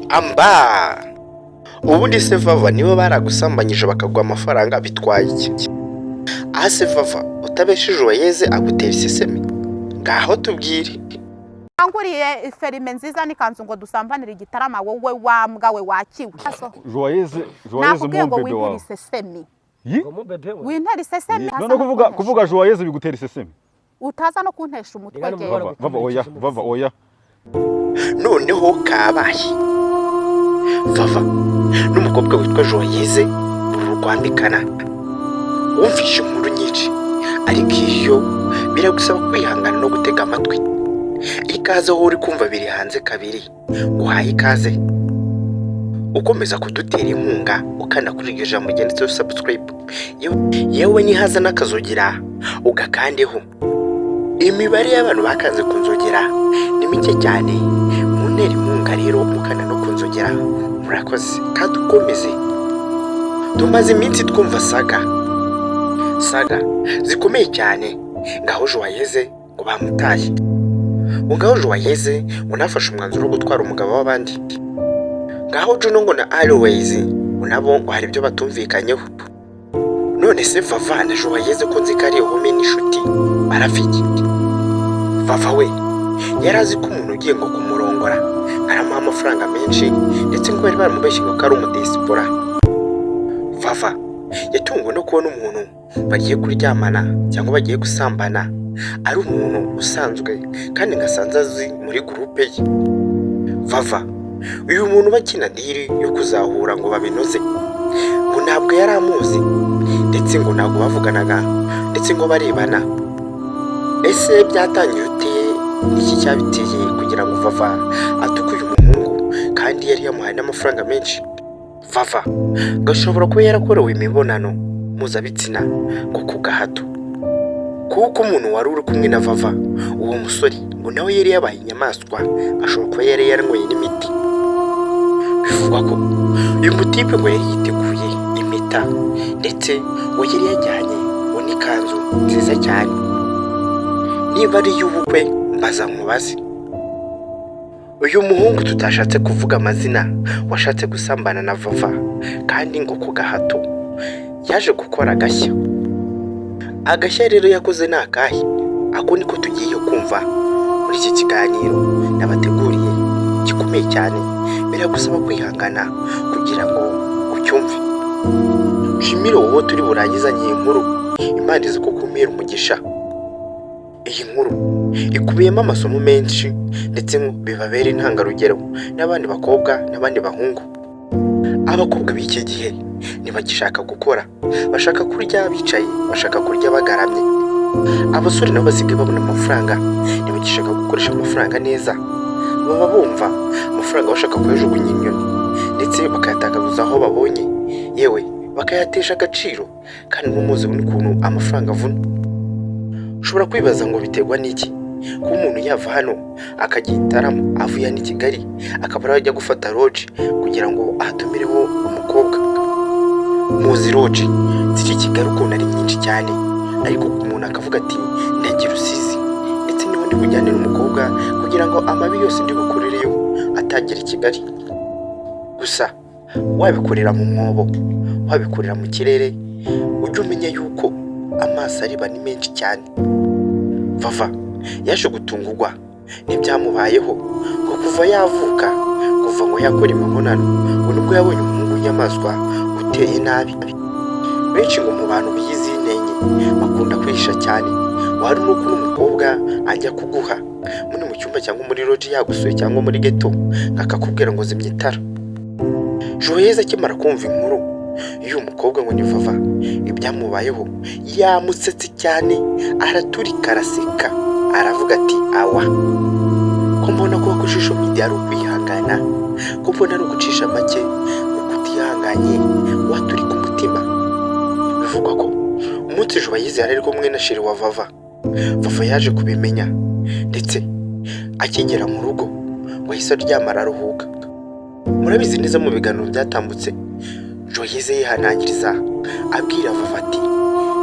Amba ubundi se Vava, niba baragusambanyije bakaguha amafaranga, bitwaye iki? Aha se Vava, utabesheje Uwayeze agutera isesemi? Ngaho tubwire. Nguriye ferime nziza n'ikanzu ngo dusambanire igitarama. Wowe wambwa we, wakiwe. Joyeuse, Joyeuse. Nakubwiye ngo Mubebe wintera wawe isesemi. Yi? Ngo mubebe we. Wintera isesemi. None kuvuga Joyeuse bigutera isesemi? Utaza no kuntesha umutwe. Reka Jyewe. n'umugore. Vava, Vava, oya, Vava, oya. Noneho kabaye, Vava n'umukobwa witwa Joyeze uru rwambikana. Wumvishe inkuru nyinshi, ariko iyo biragusaba kwihangana no gutega amatwi. Ikaze wowe uri kumva biri hanze kabiri, guhaye ikaze ukomeza kudutera inkunga ukanda kuri iryo jambo ryanditseho subscribe, yewe nihaza n'akazogera ugakandeho. Imibare y'abantu bakanze ku nzogera ni mike cyane. Mu ntera inkunga rero mukanda no ku nzogera. Murakoze kandi ukomeze. Tumaze iminsi twumva saga saga zikomeye cyane. Ngaho Joyeze ngo bamutaye, ngo ngaho Joyeze ngo nafashe umwanzuro wo gutwara umugabo w'abandi, ngaho Juno ngo na Always ngo nabo ngo hari ibyo batumvikanyeho. None se Vava na Joyeze, ko nzi ko ari ihome n'inshuti, barafite? Vava we yari azi ko umuntu ugiye ngo kumurongora aramuha amafaranga menshi, ndetse ngo bari baramubeshye ngo ko ari umudesipora. Vava yatunguwe no kubona umuntu bagiye kuryamana cyangwa bagiye gusambana ari umuntu usanzwe, kandi ngo asanze azi muri groupe ye. Vava uyu muntu bakina deal yo kuzahura ngo babinoze, ngo ntabwo yari amuzi, ndetse ngo ntabwo bavuganaga, ndetse ngo barebana. Ese byatangiye ute? Iki cyabiteye kugira ngo Vava atuke uyu muhungu kandi yari yamuhaye n'amafaranga menshi? Vava ngo ashobora kuba yarakorewe imibonano mpuzabitsina ngo ku gahato, kuko umuntu wari uri kumwe na Vava, uwo musore, ngo nawe yari yabaye inyamaswa, ashobora kuba yari yaranyweye n'imiti. Bivugwa ko uyu mutipe ngo yari yiteguye impeta, ndetse ngo yari yajyanye ngo n'ikanzu nziza cyane, niba ari iy'ubukwe mbaza nkubaze. Uyu muhungu tutashatse kuvuga amazina washatse gusambana na Vava kandi ngo ku gahato, yaje gukora agashya. Agashya rero yakoze ni akahe? Ako niko tugiye kumva muri iki kiganiro nabateguriye gikomeye cyane. Biragusaba kwihangana kugira ngo ucyumve. Nshimire wowe turi burangizanye iyi nkuru. Imana izi ko kumpera umugisha. Iyi nkuru ikubiyemo amasomo menshi, ndetse ngo bibabere intangarugero n'abandi bakobwa n'abandi bahungu. Abakobwa b'iki gihe ntibagishaka gukora, bashaka kurya bicaye, bashaka kurya bagaramye. Abasore nabo basigaye babona amafaranga, ntibagishaka gukoresha amafaranga neza. Baba bumva amafaranga bashaka kuyajugunya inyoni, ndetse bakayatakaguza aho babonye, yewe bakayatesha agaciro. Kandi nk'umuzi n'ukuntu amafaranga avuna. Ushobora kwibaza ngo biterwa n'iki kuba umuntu yava hano akajya i Gitarama, avuye hano i Kigali akaba ariho ajya gufata lodge kugira ngo ahatumireho umukobwa? Muzi lodge ziri i Kigali ukuntu ari nyinshi cyane, ariko umuntu akavuga ati: "Ndagira Rusizi, ndetse niho ndi bujyane n'umukobwa kugira ngo amabi yose ndi bukorereyo atagera i Kigali." Gusa wabikorera mu mwobo, wabikorera mu kirere, ujye umenya yuko amaso areba ni menshi cyane. Vava yaje gutungurwa n'ibyamubayeho. Ngo kuva yavuka, kuva ngo yakora imibonano, ngo nibwo yabonye umuhungu w'inyamaswa uteye nabi. Benshi ngo mu bantu biyizi inenge bakunda kwihisha cyane. Wari nuko n'umukobwa ajya kuguha muri mu cyumba cyangwa muri lodge yagusuye cyangwa muri ghetto, akakubwira ngo zimya itara. Joyeze akimara kumva inkuru y'uyu mukobwa ngo ni Vava, ibyamubayeho, yamusetse cyane, araturika araseka, aravuga ati: "Awa, ko mbona kuba kuri social media ari ukwihangana, ko mbona ari ugucisha make, kuko utihanganye waturika umutima." Bivugwa ko umunsi Joyeze yari ari kumwe na chéri wa Vava, Vava yaje kubimenya, ndetse akigera mu rugo ngo ahise aryama araruhuka. Murabizi neza, mu biganiro byatambutse Joyeze yihanangiriza abwira Vava ati: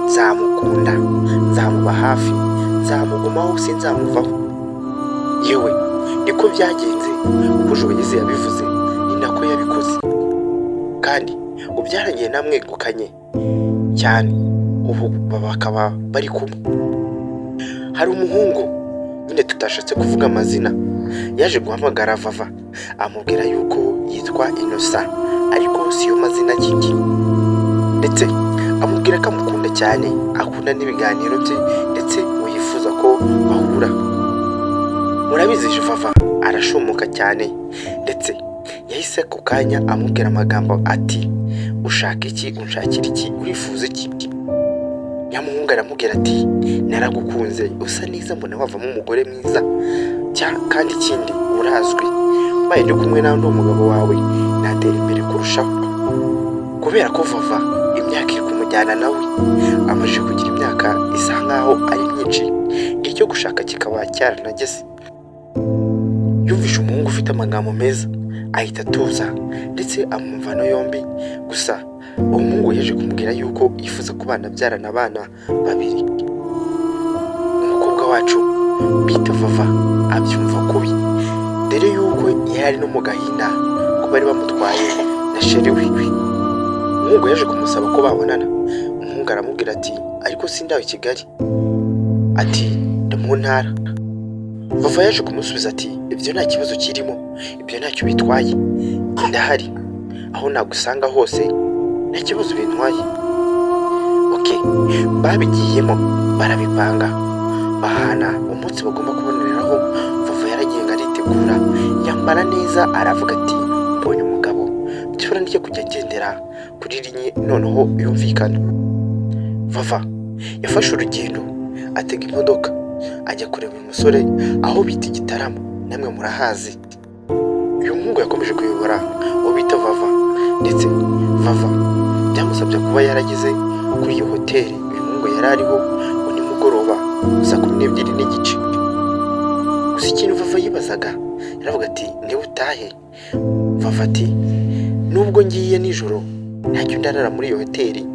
"Nzamukunda, nzamuba hafi, nzamugumaho, sinzamuvaho." Yewe niko byagenze, uko Joyeze yabivuze ni ko yabikoze, kandi ngo byarangiye namwegukanye cyane, ubu bakaba bari kumwe. Hari umuhungu nyine tutashatse kuvuga amazina, yaje guhamagara Vava amubwira yuko yitwa Innocent, ariko siyo mazina ye, ndetse amubwira ko amukunda cyane, akunda n'ibiganiro bye, ndetse ngo yifuza ko bahura. Murabizi, Vava arashumuka cyane, ndetse yahise ako kanya amubwira amagambo ati: "Ushaka iki? Unshakira iki? Urifuza iki?" Nyamuhungu aramubwira ati: "Naragukunze, usa neza, mbona wavamo umugore mwiza kandi ikindi urazwi, mbaye ndi kumwe nawe, ndi umugabo wawe, natera imbere kurushaho." Kubera ko Vava imyaka iri kumujyana, nawe amaze kugira imyaka isa nkaho ari myinshi, icyo gushaka kikaba cyaranageze, yumvishe umuhungu ufite amagambo meza ahita atuza, ndetse amumvano yombi. Gusa uwo muhungu yaje kumubwira yuko yifuza kubana, abyarana abana babiri. Umukobwa wacu bita Vava abyumva kubi, dore yuko yari ari no mu gahinda ko bari bamutwaye na chéri we. Umuhungu yaje kumusaba ko babonana. Umuhungu aramubwira ati: "Ariko sindawe i Kigali," ati: "Ndi mu ntara." Vava yaje kumusubiza ati: "Ibyo nta kibazo kirimo, ibyo ntacyo bitwaye, ndahari, aho nagusanga hose nta kibazo bintwaye." OK, babigiyemo, barabipanga, bahana umunsi bagomba kuboneraho. Vava yaragiye aritegura, yambara neza, aravuga ati: "Mbonye umugabo, byibura njye kujya agendera kuri rinye noneho yumvikana." Vava yafashe urugendo, atega imodoka, ajya kureba uyu musore aho bita Igitaramo, namwe murahazi. Uyu muhungu yakomeje kuyobora uwo bita Vava, ndetse Vava byamusabye kuba yarageze kuri iyo hoteli uyu muhungu yari ariho ngo nimugoroba saa 12:30. Gusa ikintu Vava yibazaga, yaravuga ati: "Niba utahe." Vava ati: "Nubwo ngiye nijoro, ntacyo ndarara muri iyo hoteli,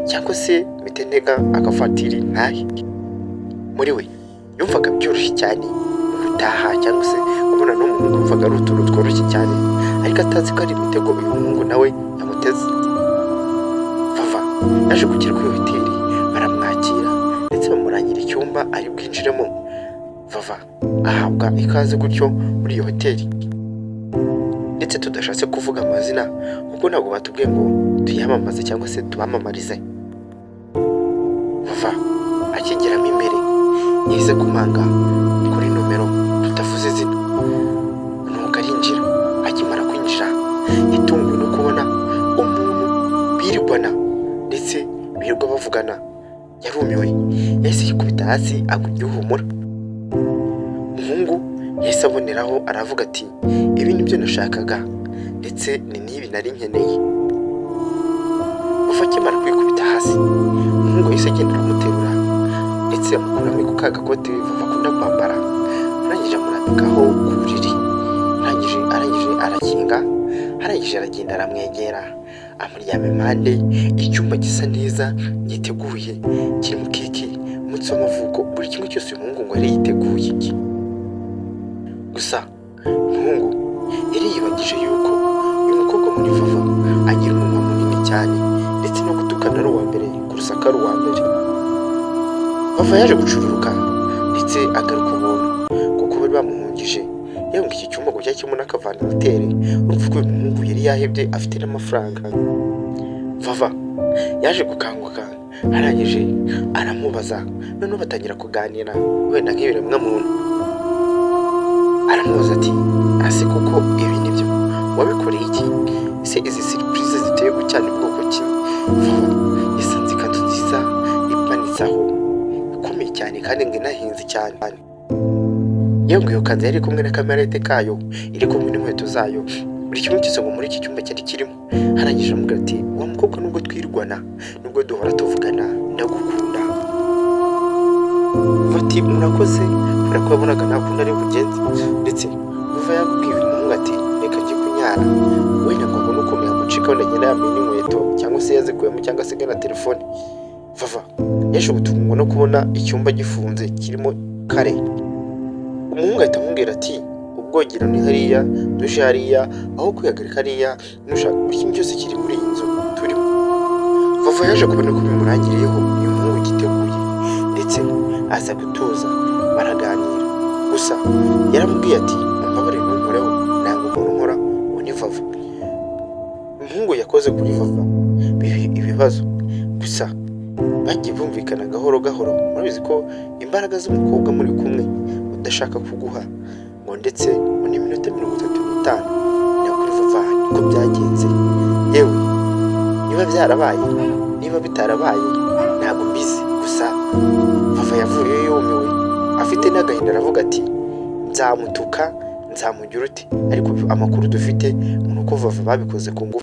cyangwa se mpite ntega akavatiri ntahe." Muri we yumvaga byoroshye cyane gutaha cyangwa se kubona n'umuhungu, yumvaga ari utuntu tworoshye cyane, ariko atazi ko ari imitego uyu muhungu nawe yamuteze. Vava yaje kugera kuri iyo hoteli, baramwakira, ndetse bamurangira icyumba ari bwinjiremo. Vava ahabwa ikaze gutyo muri iyo hoteli, ndetse tudashatse kuvuga amazina kuko ntabwo batubwiye ngo tuyamamaze cyangwa se tubamamarize. Vava akigeramo imbere yahise kumanga kuri nomero tutavuze izina, nuko arinjira. Akimara kwinjira yatunguwe no kubona umuntu birirwana ndetse birirwa bavugana. Yarumiwe, yahise yikubita hasi, agwa igihumura. Umuhungu yahise aboneraho aravuga ati: "Ibi nibyo nashakaga, ndetse ni n'ibi nari nkeneye." Vava akimara kwikubita hasi, umuhungu yahise agenda aramuterura, ndetse amukuramo ku ka gakote Vava akunda kwambara, arangije amurambikaho ku buriri, arangije arakinga, arangije aragenda aramwegera, amuryama impande. Icyumba gisa neza, giteguye, kirimo keke, umunsi w'amavuko, buri kimwe cyose uyu muhungu ngo yari yiteguye. Gusa umuhungu yari yibagije yuko uyu mukobwa muri Vava agira umunwa munini cyane, ndetse no gutukana ari uwa mbere, ku rusaku ari uwa mbere. Vava yaje gucururuka ndetse agaruka ubuntu kuko bari bamuhungije. Yewe, ngo iki cyumba ngo cyari kirimo n'akavandarateri. Urumva ko uyu muhungu yari yahebye, afite n'amafaranga. Vava yaje gukanguka, arangije aramubaza, noneho batangira kuganira wenda nk'ibiremwamuntu. Aramubaza ati: "Ase koko ibi nibyo wabikoreye iki? Ese izi surprise ziteye gutya ni bwoko ki?" Vava yasanze ikanzu nziza imanitse aho, ikomeye cyane kandi ngo inahenze cyane. Yewe, ngo iyo kanzu yari kumwe na kamerete kayo, iri kumwe n'inkweto zayo, buri kimwe cyose ngo muri iki cyumba cyari kirimo. Arangije aramubwira ati: "Wa mukobwa, nubwo twirwana, nubwo duhora tuvugana, ndagukunda." Ati: "Murakoze." Kubera ko yabonaga nta kundi ari bugenze, ndetse Vava yakubwiye uyu muhungu ati: "Reka njye kunyara," wenda ngo abone ukuntu yamucika, wenda agenda yambaye n'inkweto cyangwa se yazikuyemo cyangwa se na telefone. Vava yaje gutungurwa no kubona icyumba gifunze kirimo kare. Umuhungu ahita amubwira ati: Ubwogero ni hariya, dushe hariya, aho kwihagarika hariya, nushaka buri kintu cyose kiri muri iyi nzu turimo. Vava yaje kubona ko bimurangiriyeho, uyu muhungu yiteguye ndetse aza gutuza baraganira. Gusa yaramubwiye ati: "Umbabarire ntunkoreho, ntabwo umuntu nkora uwo ni Vava." Umuhungu yakoze kuri Vava biba ibibazo, gusa bagiye bumvikana gahoro gahoro. Murabizi ko imbaraga z'umukobwa muri kumwe udashaka kuguha ngo ndetse ngo ni iminota 35 na kuri Vava niko byagenze. Yewe, niba byarabaye, niba bitarabaye, ntabwo mbizi. Gusa Vava yavuyeyo yumiwe, afite n'agahinda, aravuga ati: "Nzamutuka, nzamugira uti." Ariko amakuru dufite ni uko Vava babikoze ku ngufu.